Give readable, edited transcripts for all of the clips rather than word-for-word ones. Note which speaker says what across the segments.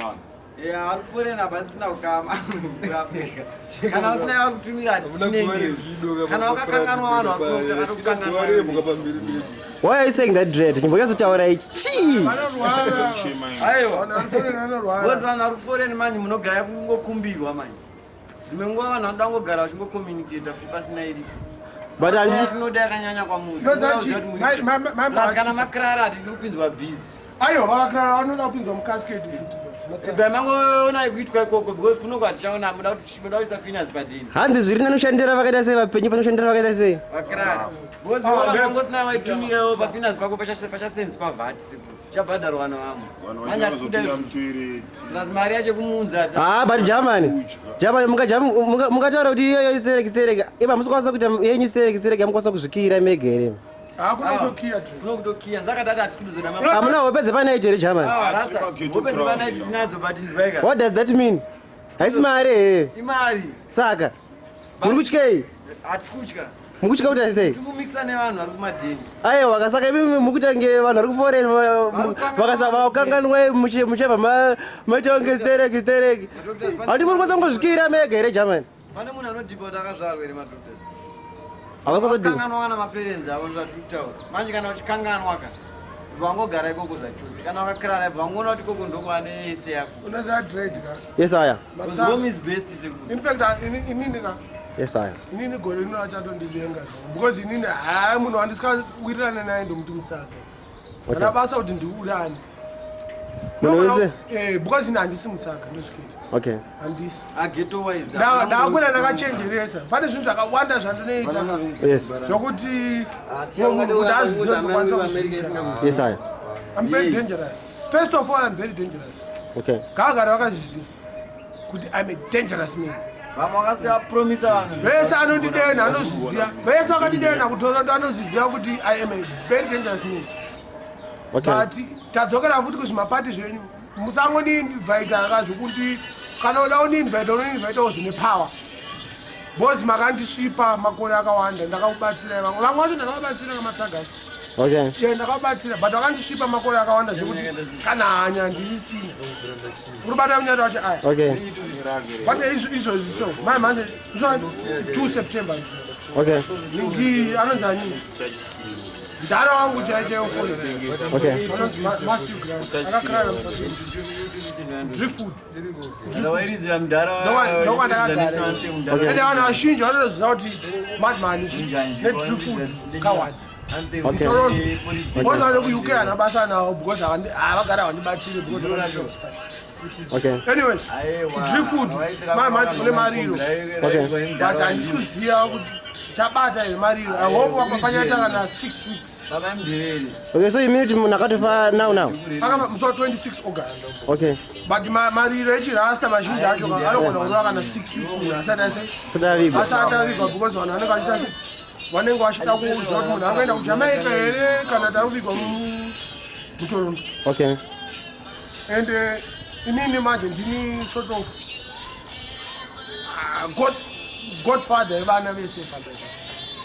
Speaker 1: Man.
Speaker 2: Yeah, vari kuforena pasina ukama kuAfrica. Kana usina yavari kutumira hatisinei. Kana wakakanganwa vanhu vari kuno takatokukanganwa.
Speaker 3: Why are you saying that dread? Ndimbonyatsotaura chii?
Speaker 4: Vanorwara.
Speaker 2: Aiwa.
Speaker 4: Vanhu vari foreign vanorwara.
Speaker 2: Because vanhu vari kuforeni manje munogaya kungokumbirwa manje. Dzimwe nguva vanhu vanoda kungogara vachingocommunicata futi pasina iri.
Speaker 3: But handiti
Speaker 2: Tinoda yakanyanya kwamuri.
Speaker 4: Ndoza
Speaker 2: Munoziva
Speaker 4: chi-
Speaker 2: kuti muri-
Speaker 4: ma-
Speaker 2: Plus kana makrara hatidi kupinzwa busy.
Speaker 4: Aiwa, vakakrara vanoda kupinzwa mucasket futi.
Speaker 2: Ibva mangoona kuitwa ikoko because kunoko hatichaona muda kuti muda kuisa finas padini.
Speaker 3: Hanzi zviri nani kushandira vakaita sei vapenyu pane kushandira vakaita sei?
Speaker 2: Vakrara. Because
Speaker 4: Ah,
Speaker 2: vanhu vangosina vaitumirawo pafinas pako pachasenzwa VAT sekuru. Chabhadharwa nevamwe.
Speaker 1: Vanhu
Speaker 2: Manje hatisi kuda
Speaker 1: vachizopinda
Speaker 2: izvozvo.
Speaker 1: mutoilet.
Speaker 2: Plus mari yacho kumuunza hati.
Speaker 3: Ah, but Germany. Germany mungataura kuti iyoyo isereki sereki. Ipa musikwanisa kuita yenyu sereki sereki amukwanisa kuzvikira mega here?
Speaker 4: Hakuna kutokiya tu.
Speaker 2: Kuno kutokiya. Saka tati hatisi kuzoda ma.
Speaker 3: Hamuna hope dzepanight here Germany?
Speaker 2: Ah, rasta. Hope dzepanight tinadzo but inzwaika.
Speaker 3: What does that mean? Haisi mari here?
Speaker 2: Imari.
Speaker 3: Saka muri kutyei?
Speaker 2: Hatisi kutya.
Speaker 3: Muri kutya kuti sei?
Speaker 2: Tiri kumikisa nevanhu vari kumadheni.
Speaker 3: Aiwa, saka imi mukuita nge vanhu vari kuforeign vakakanganwa muchabva maita kunge stereki stereki. Handi muri kwanisa kungozvikira mega here Germany?
Speaker 2: Pane munhu anodhipa kuti akazvarwa here madoctors?
Speaker 3: Havakwanisa kudini?
Speaker 2: Vakanganwa kana maparents avo ndozvatiri kutaura. Manje kana uchikanganwa ka vangogara ikoko zvachose. Kana wakakrara vangoona kuti ikoko ndokwane yese yako.
Speaker 4: Unoziva dread ka.
Speaker 3: Yes aya.
Speaker 2: Because home is best sekuru.
Speaker 4: In fact, inini ka.
Speaker 3: Yes aya.
Speaker 4: Inini gore rino achatondivenga zvangu because inini haa munhu wandisikawirirana naye ndomuti mutsake. Kana basa kuti ndiurani.
Speaker 3: Munhu wese?
Speaker 4: Eh, because ini handisi mutsaka ndozviketa.
Speaker 3: Okay.
Speaker 4: Handisi.
Speaker 2: Ageto wise.
Speaker 4: Ndakura ndakachenjeresa. Pane zvinhu zvakawanda zvandinoita.
Speaker 3: Yes.
Speaker 4: Zvokuti munhu kuti azvizive kuti ndokwanisa kuzviita.
Speaker 3: Yes aya.
Speaker 4: I'm very dangerous. First of all, I'm very dangerous.
Speaker 3: Okay.
Speaker 4: Gavagara vakazviziva kuti I'm a dangerous man.
Speaker 2: Vamwe vakasiya promisa vanhu.
Speaker 4: Vese anondidena anozviziva. Vese vakandidena kuToronto anozviziva kuti I am a very dangerous man.
Speaker 3: Okay.
Speaker 4: But tadzokera futi kuzvimapati zvenyu. Musangondiinvita ka zvekuti kana uda kundiinvita unoinvitawo zvine power. Because makandisvipa makore akawanda ndakakubatsirai vamwe. Vamwe vacho ndakavabatsira kamatsaga acho.
Speaker 3: Okay.
Speaker 4: Yeah, ndakabatsira but vakandisvipa makore akawanda zvekuti kana hanya ndisisina. Uri kubata munyati wacho aya.
Speaker 3: Okay.
Speaker 4: But izvozvi so mai manje so 2 September.
Speaker 3: Okay.
Speaker 4: Ningi anonzi ani? Mdara wangu chaiye chaiye ufoni.
Speaker 3: Okay.
Speaker 4: Anonzi Matthew Grant. Akakrara musi wa 26. Driftwood.
Speaker 2: Ndawairidzira mudhara.
Speaker 4: Ndokwandakagara.
Speaker 3: Okay.
Speaker 4: Ende vanhu vazhinji vanotoziva kuti madman chi nedriftwood kawani.
Speaker 3: Okay.
Speaker 4: Toronto. Because vanhu vekuUK havana basa nawo because havagara havandibatsiri because vanondisvika.
Speaker 3: Okay.
Speaker 4: Anyways, kudriftwood mai manje kune mariro.
Speaker 3: Okay.
Speaker 4: But handisi kuziva kuti chabata here mariro. I hope apa panyaita kana 6 weeks.
Speaker 2: Baba Mndevere.
Speaker 3: Okay, so you mean kuti munhu akatofa now now?
Speaker 4: Akaba musi wa 26 August.
Speaker 3: Okay.
Speaker 4: But mariro echirasta mazhinji acho ka anogona kurova kana 6 weeks munhu asati ase
Speaker 3: Asati avigwa.
Speaker 4: asati avigwa because vanhu vanenge vachita se vanenge vachida kuziva kuti munhu ari kuenda kuJamaica here kana tari kuvigwa muToronto.
Speaker 3: Okay.
Speaker 4: And inini manje ndini sort of godfather yevana vese pamberi.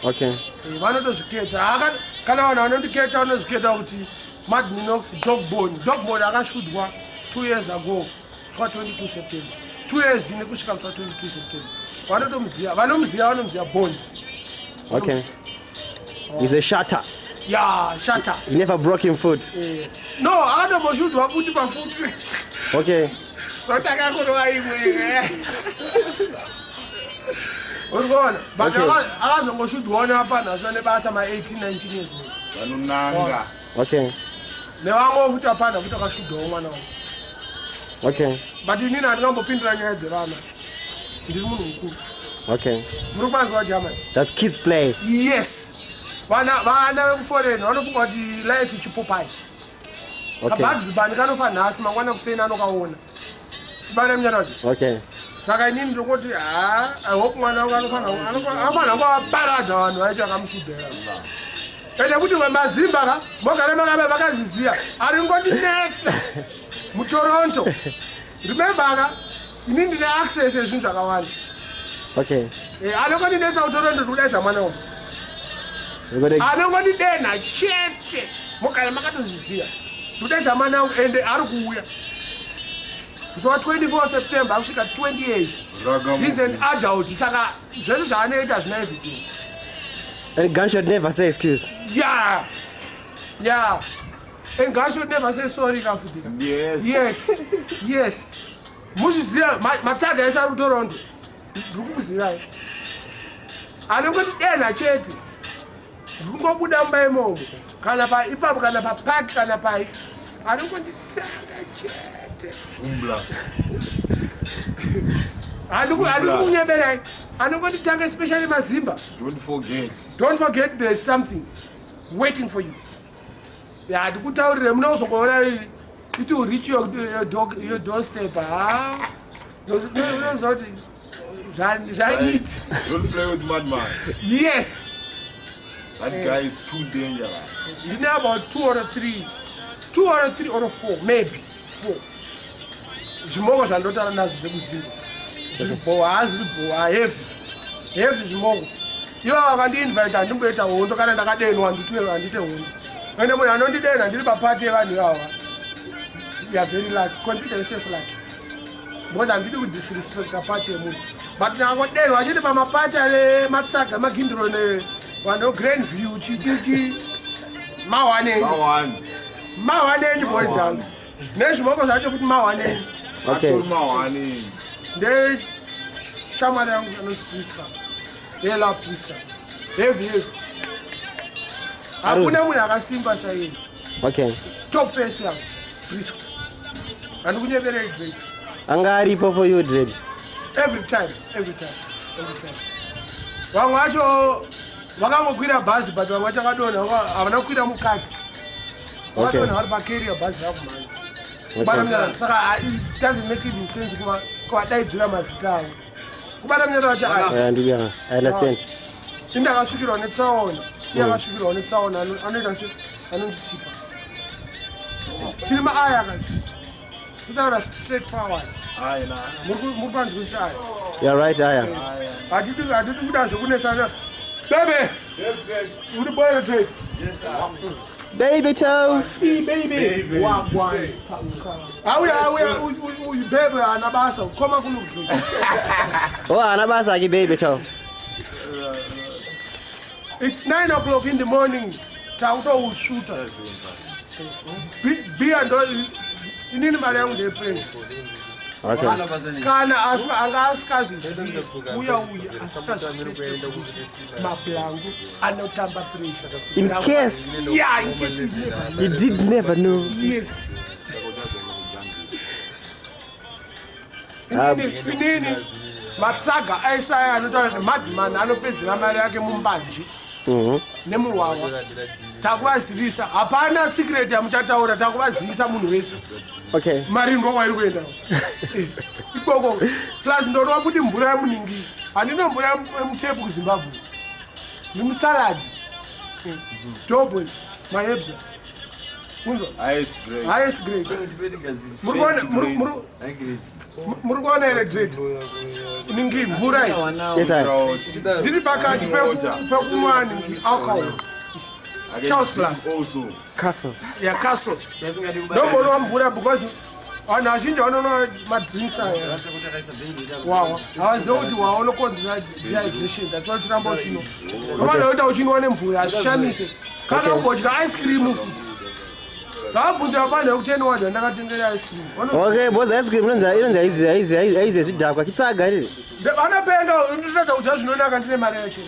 Speaker 3: Okay.
Speaker 4: Vanotozviketa. Kana vanhu vanondiketa vanozviketa kuti Madminox Dogbone. Dogbone akashudwa 2 years ago musi wa 22 September. 2 years nekusvika musi wa 22 September. Vanotomuziva, vanomuziva, vanomuziva Bones.
Speaker 3: Okay. He's a shatter.
Speaker 4: Yeah, shatter.
Speaker 3: He never broke him foot.
Speaker 4: No, akatomboshudwa futi pafuti.
Speaker 3: Okay.
Speaker 4: Zvatakakurova imwe. Uri kuona? But
Speaker 3: Okay.
Speaker 4: akazongoshudwa nevapanhu vasina nebasa ma 18 19 years old.
Speaker 1: Vanonanga.
Speaker 3: Okay.
Speaker 4: Nevamwe futi vapana futi akashudwawo mwana wangu.
Speaker 3: Okay.
Speaker 4: But inini handingambopindura nyaya dzevana. Ndiri munhu mukuru.
Speaker 3: Okay.
Speaker 4: Muri kumanzwa Germany?
Speaker 3: That's kids play.
Speaker 4: Yes. Vana vana vekuforeign vanofunga kuti life ichipopai.
Speaker 3: Okay.
Speaker 4: KaBugs Bunny kanofa nhasi mangwana kuseni anokaona. Bana munyana wacho.
Speaker 3: Okay.
Speaker 4: Saka inini ndokoti ha I hope mwana wangu anofanira kungovaparadza vanhu vacho vakamushudhera. Ende kuti mazimba ka mogara makaba vakaziziya ari ngondinetsa muToronto. Remember ka inini ndine access yezvinhu zvakawanda.
Speaker 3: Okay.
Speaker 4: Anongondinetsa kuToronto ndikudaidza mwana wangu.
Speaker 3: We're gonna
Speaker 4: Anongondidenha chete mogara makatozviziya. Ndikudaidza mwana wangu ende ari kuuya. Musi wa 24 September akusvika 20 years. He's an adult saka zvese zvaanoita hazvina evidence.
Speaker 3: And gunshot never say excuse.
Speaker 4: Yeah. Yeah. And gunshot never say sorry kafuti.
Speaker 1: Yes.
Speaker 4: Yes. Yes. Muzviziva matsaga ese ari kuToronto. Ndiri kukuzivai. Anongoti denha chete. Ndiri kungobuda mumba imomo. Kana pa ipapo kana pa park kana pai. Anongonditanga chete.
Speaker 1: Umblas.
Speaker 4: Handisi kunyeberai. Anongonditanga especially mazimba.
Speaker 1: Don't forget.
Speaker 4: Don't forget there's something waiting for you. Ya ndikutaurire munozongoona it will reach your, dog, your doorstep. Ha. Unoziva kuti zvaiti.
Speaker 1: Don't play with madman.
Speaker 4: Yes.
Speaker 1: That guy is too dangerous.
Speaker 4: Ndine about 2 or 3. 2 or 3 or 4 maybe 4. Zvimoko zvandotaura nazvo zvekuziva. Zviri bhowa, zviri bhowa heavy. Heavy zvimoko. Ivo vakandiinvite handimboita hondo kana ndakadenwa handite handite hondo. Ende munhu anondidena ndiri papati yevanhu ivava. You are very lucky. Consider yourself lucky. Because handidi kudisrespecta party yemunhu. But ndangodenwa achiti pamapati ane matsaga magindiro ne vanhu Grand View chichichi mawaneni.
Speaker 1: Mawani.
Speaker 4: Mawaneni boys yangu. Nezvimoko zvacho futi mawaneni.
Speaker 3: Okay.
Speaker 1: Atori mawani.
Speaker 4: Nde shamwari yangu anonzi Priska. Hela Priska. Heavy heavy. Hakuna munhu akasimba saiye.
Speaker 3: Okay.
Speaker 4: Top face yangu Priska. Handikunyeberei Drake.
Speaker 3: Anga aripo for you Dread.
Speaker 4: Every time, every time, every time. Vamwe vacho vakangokwira bhazi but vamwe vacho vakadonha havana kukwira mukati. Vakadonha vari pacarrier bhazi rakumhanya. Kubata munyara saka it doesn't make even sense kuvadaidzira mazita avo. Kubata munyara wacho aya.
Speaker 3: Yeah, ndiya. I understand.
Speaker 4: Ini ndakasvikirwa netsaona. Iye akasvikirwa netsaona anoita se anonditipa. Tiri maaya kanje. Titaura straight forward.
Speaker 1: Aina.
Speaker 4: Muri panzwisisa aya.
Speaker 3: You're right, Aya.
Speaker 4: Hatidi hatidi kuda zvekunesana. Bebe. Uri boy trade.
Speaker 3: Baby Tove.
Speaker 4: Baby.
Speaker 1: Wagwan.
Speaker 4: Auya auya uyu bebe ana basa koma kuno trade.
Speaker 3: Oh, ana basa ake Baby Tove.
Speaker 4: It's 9 o'clock in the morning. Takutousvuta. Beer ndo inini mari yangu ndeyepressure.
Speaker 3: Okay.
Speaker 4: Kana anga asikazvizivi uya uya asikazviite kuti mablangu anotamba pressure.
Speaker 3: In case
Speaker 4: Yeah, in case you never know.
Speaker 3: you did never know.
Speaker 4: Yes. Inini, inini matsaga aisaya anotaura kuti madman anopedzera mari yake mumbanje nemuwawa. Takuvazivisa, hapana secret yamuchataura, takuvazivisa munhu wese.
Speaker 3: Okay.
Speaker 4: Mari ndokwairi kuenda ikoko. Plus ndonwa futi mvura yemuningi. Handina mvura yemutepu kuZimbabwe. Ndimusaladi. Doughboys, mahebza. Unzwa?
Speaker 1: Highest grade.
Speaker 4: Highest grade. Muri kuona muri kuona here grade? Ningi mvura iyi.
Speaker 3: Yes, I.
Speaker 4: Ndiri pakati pekumwa ningi alcohol. Charles class.
Speaker 1: Also.
Speaker 3: Castle.
Speaker 4: Ya castle. Ndombonwa mvura because vanhu vazhinji vanonwa madrinks aya. Wawa. Havazivi kuti wawa unokonzera dehydration. That's why uchiramba uchinwa. Unofanira kuita uchinwa nemvura hazvishamise. Kana kumbodya ice cream futi. Ngavabvunze vapfanha vekuteni wadya ndakatengera ice cream.
Speaker 3: Okay, boss ice cream inonzi inonzi haizi haizi haizi zvidhakwa kitsaga riri.
Speaker 4: Vanopenga ndinoratidza kudya zvinonaka ndine mari yacho.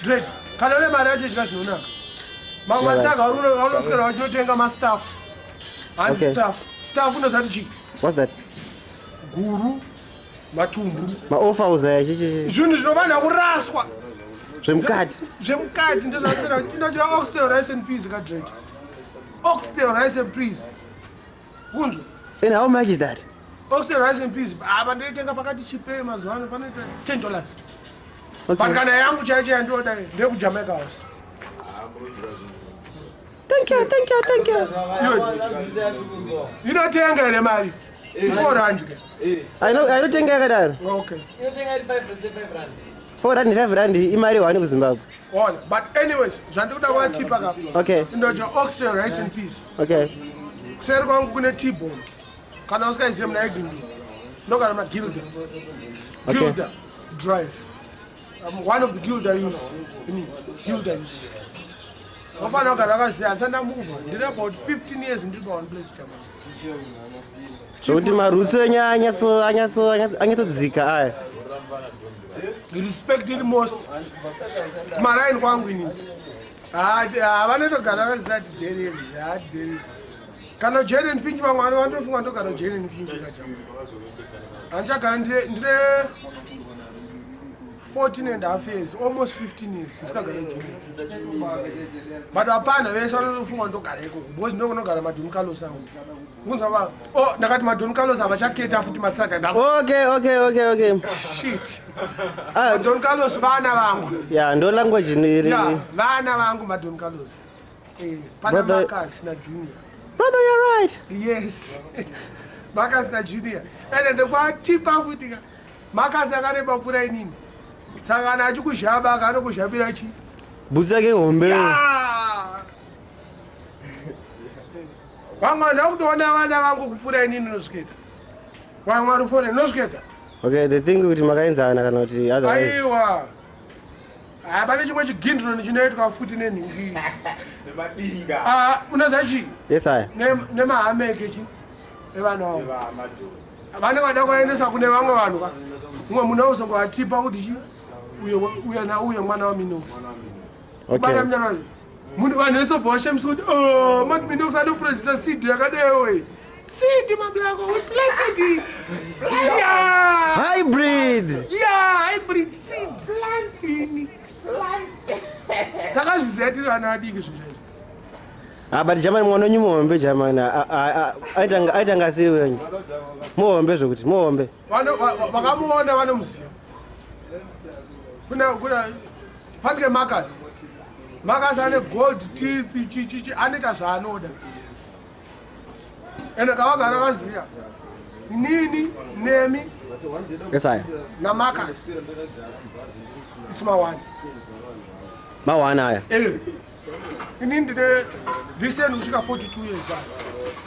Speaker 4: Drake, kana une mari yacho idya zvinonaka. Mamwe matsaga aunoswera vachinotenga mastaff. Hanzi staff. Staff unozati chii?
Speaker 3: What's that?
Speaker 4: Guru, matumbu.
Speaker 3: Maoffer aya chichi.
Speaker 4: Zvinhu zvinofanira kuraswa.
Speaker 3: Zvemukati.
Speaker 4: Zvemukati ndozvasera inodya oxtail rice and peas ka Drake. Oxtail rice and peas. Unzwe.
Speaker 3: And how much is that?
Speaker 4: Oxtail rice and peas. Apa ndoitenga pakati chipe mazuva ano panoita $10.
Speaker 3: Okay.
Speaker 4: But kana yangu chaicho yandinoda ndeyekuJamaica House.
Speaker 3: Thank you, thank you, thank you.
Speaker 4: Inotenga here mari? 400.
Speaker 3: Ainotenga yakadaro.
Speaker 4: Okay.
Speaker 3: 405 rand imari wani kuZimbabwe.
Speaker 4: Ona, but anyways, zvandikuda kuvachipa ka.
Speaker 3: Okay.
Speaker 4: Ndodya oxtail rice and peas.
Speaker 3: Okay.
Speaker 4: Kuseri kwangu kune T-bones. Kana usingaizive muna Eglinton. Ndogara muna Gilda.
Speaker 3: Okay.
Speaker 4: Gilda Drive. I'm one of the Gilda youths. I mean, Gilda youths. Vafana kugara vakaziva asi andamuvha. Ndine about 15 years ndiri pa one place Germany.
Speaker 3: Zvokuti marutsi enyu anyatsodzika aya.
Speaker 4: Respect it most. Kumaraini kwangu inini. Havanotogara vakaziva kuti Daniel, ha Daniel. Kana Jane Finch vamwe vanhu vanotofunga ndogara Jane Finch kaJamani. Handichagara ndine 14 and a half years, almost 15 years ndisikagara Jane Finch. But hapana vese vanotofunga ndogara ikoko because ndokunogara maDon Carlos angu. Kunzwa va oh ndakati maDon Carlos havachaketa futi matsaga ndako.
Speaker 3: Okay.
Speaker 4: Shit.
Speaker 3: Ah,
Speaker 4: MaDon Carlos vana vangu.
Speaker 3: ya ndo language iri.
Speaker 4: Yeah, vana vangu maDon Carlos. Pana Marcus na Junior.
Speaker 3: Brother, you're right.
Speaker 4: Yes. Marcus na Junior. Ende ndokwatipa futi ka. Marcus akareba kupfuura inini. Saka kana achikuzhaba ka anokuzhabira chi.
Speaker 3: Bhutsu yake hombe.
Speaker 4: Ah! Vamwe vanhu vakutoona vana vangu kupfuura inini nosviketa. Vamwe vari fone nosviketa.
Speaker 3: Okay, they think kuti makaenzana kana kuti otherwise.
Speaker 4: Aiwa. Ah, pane chimwe chigindroni chinoitwa futi nenhingi. Ah, unoziva chii?
Speaker 3: Yes, aya.
Speaker 4: Nemahameke chi evanhu avo vanenge vada kuvaendesa kune vamwe vanhu ka mumwe munhu auzongovatipa kuti chi uyo uyo nauyo mwana waMinox. Bana munyana munhu vanhu vese bva vashamisa kuti oh, Mad Minox anoproducer seed yakadewe seed mablako, we planted it, yeah.
Speaker 3: Hybrid.
Speaker 4: Yeah, hybrid seed. Ini takazviziva tiri vana vadiki zvinhu izvi.
Speaker 3: Ah, but Germany mwana wenyu muhombe Germany. Aita ngasiri wenyu. Muhombe zvokuti, muhombe.
Speaker 4: Vakamuona vanomuziva. Kuna fanike Marcus. Marcus ane gold teeth, chichichi anoita zvaanoda. Ende kavagara vaziva nini nemi
Speaker 3: Yes, aya.
Speaker 4: naMarcus it's my one.
Speaker 3: Mawana aya.
Speaker 4: Inini ndine this year ndikusvika 42 years now.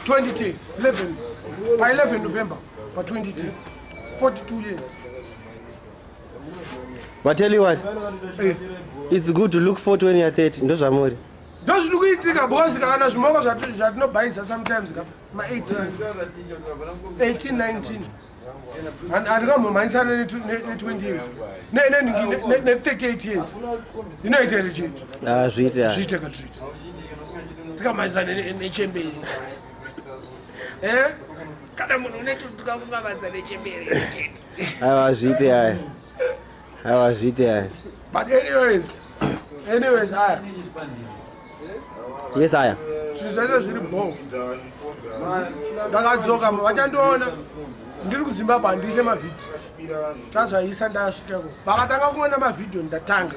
Speaker 4: 2010 11 pa 11 November pa 2010 42 years.
Speaker 3: But tell you what, it's good to look 40 when you're 30. Ndozvamuri.
Speaker 4: Ndozviri kuitika because kana zvimoko zvatinobhaisa sometimes ka ma18 18 19 handingambomhanyisana ne20 years ne38 years inoita here chete?
Speaker 3: Ah, zviite.
Speaker 4: Zviite ka zviite tikamhanyisana nechemberi kana munhu unetutukakungavanza nechemberi chete.
Speaker 3: Aiwa, zviite aya. Aiwa, zviite aya.
Speaker 4: But anyways aya.
Speaker 3: Yes, aya.
Speaker 4: Zvinhu zvacho zviri bo ndakadzoka vachandiona ndiri kuZimbabwe handiise mavhidhio tazvaisa ndasvikako vakatanga kuona mavhidhio ndatanga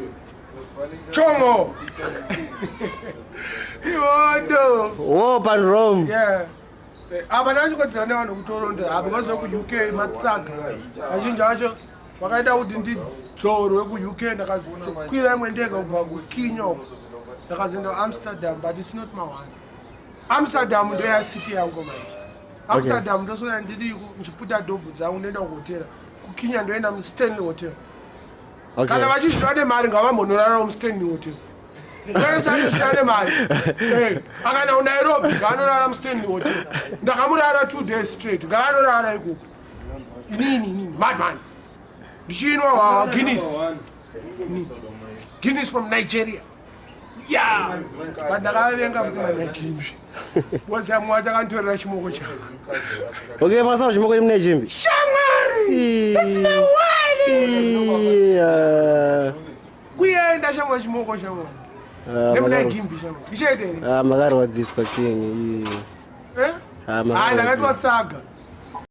Speaker 4: chongo iwondo.
Speaker 3: War pan Rome.
Speaker 4: Yeah. Apa ndachikodzera nevanhu kuToronto apa because kuUK matsaga azhinji acho vakaita kuti ndidzorwe kuUK. Ndakakwira imwe ndege kubva kuKenya uko ndakazoenda kuAmsterdam, but it's not my one. Amsterdam ndoya city yangu manje. Amsterdam ndoswera ndiriko ndichiputa dhobhu dzangu ndoenda kuhotera. KuKenya ndoenda muStanley Hotel. Kana vachizvida nemari ngavambonorarawo muStanley Hotel wese anozvida nemari. Akaenda kuNairobi ngaanorara muStanley Hotel. Ndakamurara 2 days straight ngaanorara ikoko. Inini inini madman ndichinwa hwawa Guinness. Inini. Guinness from Nigeria, yeah, but ndakavenga futi managimbi because yamwe wacho akanditorera chimoko changu.
Speaker 3: Okay, makasara chimoko mune chimbi.
Speaker 4: Shamwari, it's my one. Kuenda shamwa chimoko shamwa nemunagimbi shamwa ichaita here?
Speaker 3: Ah, makarwadziswa king.
Speaker 4: Eh?
Speaker 3: Ah,
Speaker 4: Hayi, ndakati
Speaker 3: makarwadziswa.
Speaker 4: watsaga.